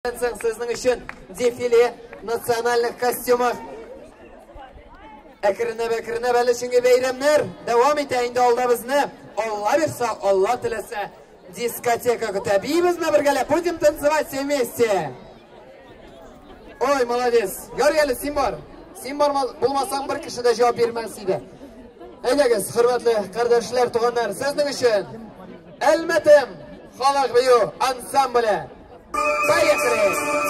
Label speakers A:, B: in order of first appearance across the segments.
A: Сезнең өчен дефиле национальных костюмов. Әкренләп-әкренләп әле, чөнки бәйрәмнәр дәвам итә инде алда безне. Алла бирсә, Алла теләсә, дискотека көтә. Биибезме бергәләп? Будем танцевать все вместе. Ой, молодец. Ярый әле син бар. Син бар булмасаң, бер кеше дә җавап бирмәс иде. Әйдәгез, хөрмәтле кардәшләр, туганнар, сезнең өчен Әлмәтем халык бию ансамбле. Поехали!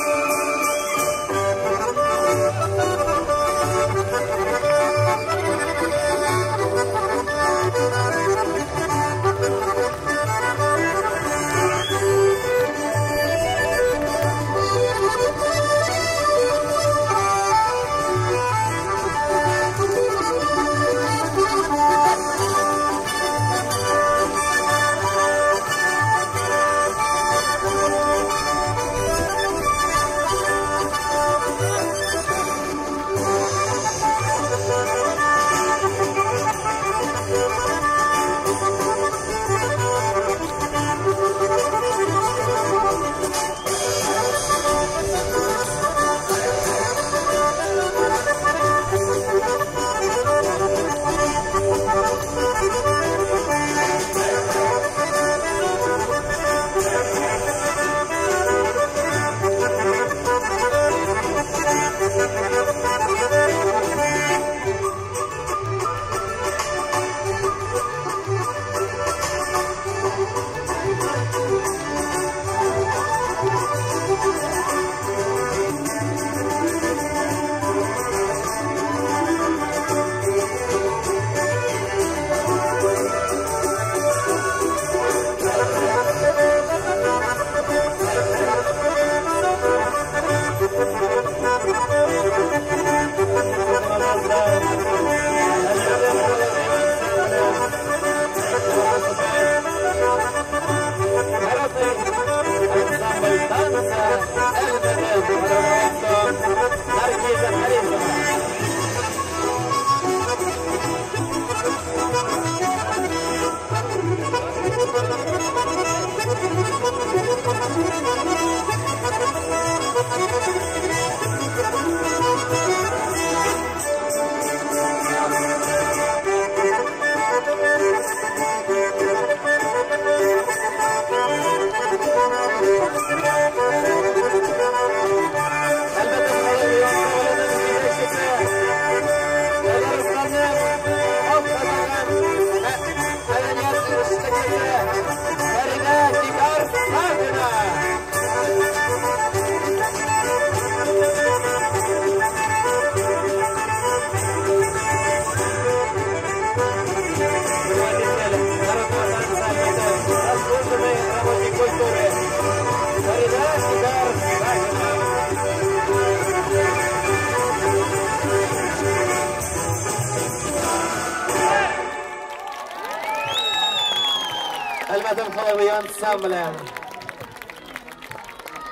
A: Әлмәтем халык ансамбле.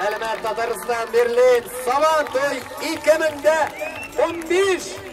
A: Әлмәт, Татарстан, Берлин, Сабан туй 2015.